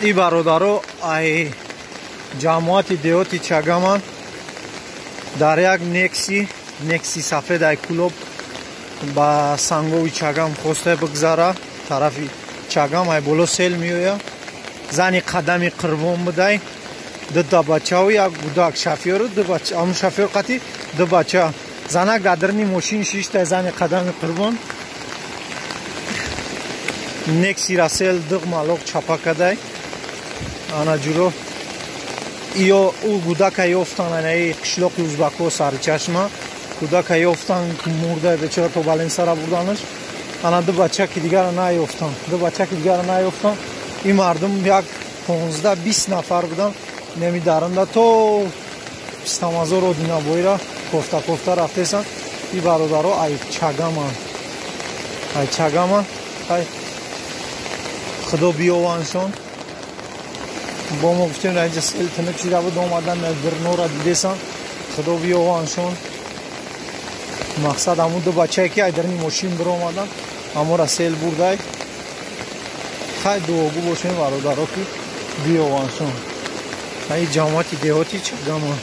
И бародаро ай ҷамоати деҳоти Чагаман дар як Некси сафед ай Кӯлоб ба Сангови Чагам хоста бигзара, тарафи Чагам ай боло сел меоя. Зани қадами Қурбон будай, дута бачаву як гудак, шофёру ду бача, ҳамун шофёр қати ду бача. Занак дар дарни мошин шиштай, зани қадами Қурбон. Нексира сел диғ малоқ чапа кадай. Ана ҷуро ё ӯ гудака ёфтан, анаи қишлоқи узбако, Саричашма кӯдака ёфтан, мурда бечора, то баленсара бурданаш. Ана ду бачаки дигара наёфтан, ду бачаки дигара наёфтан. Ин мардум як 15-20 нафар будан, неми даранда то Пистамазор Одинабоира кофта кофта рафтесан. И бародаро ай Чагаман, ай Чагаман. Ай худо биёваншон. Бо мо гуфтем, дар инҷа сел тинук шида буд, омадан дирнора дидесан. Худо биёваншон. Мақсад, ҳамун ду бачае ки ай дарни мошин биромадан, ҳамора сел бурдай. Хай, дуогӯ бошем, бародаро, ки биёваншон. Ай ҷамоати деҳоти Чагаман.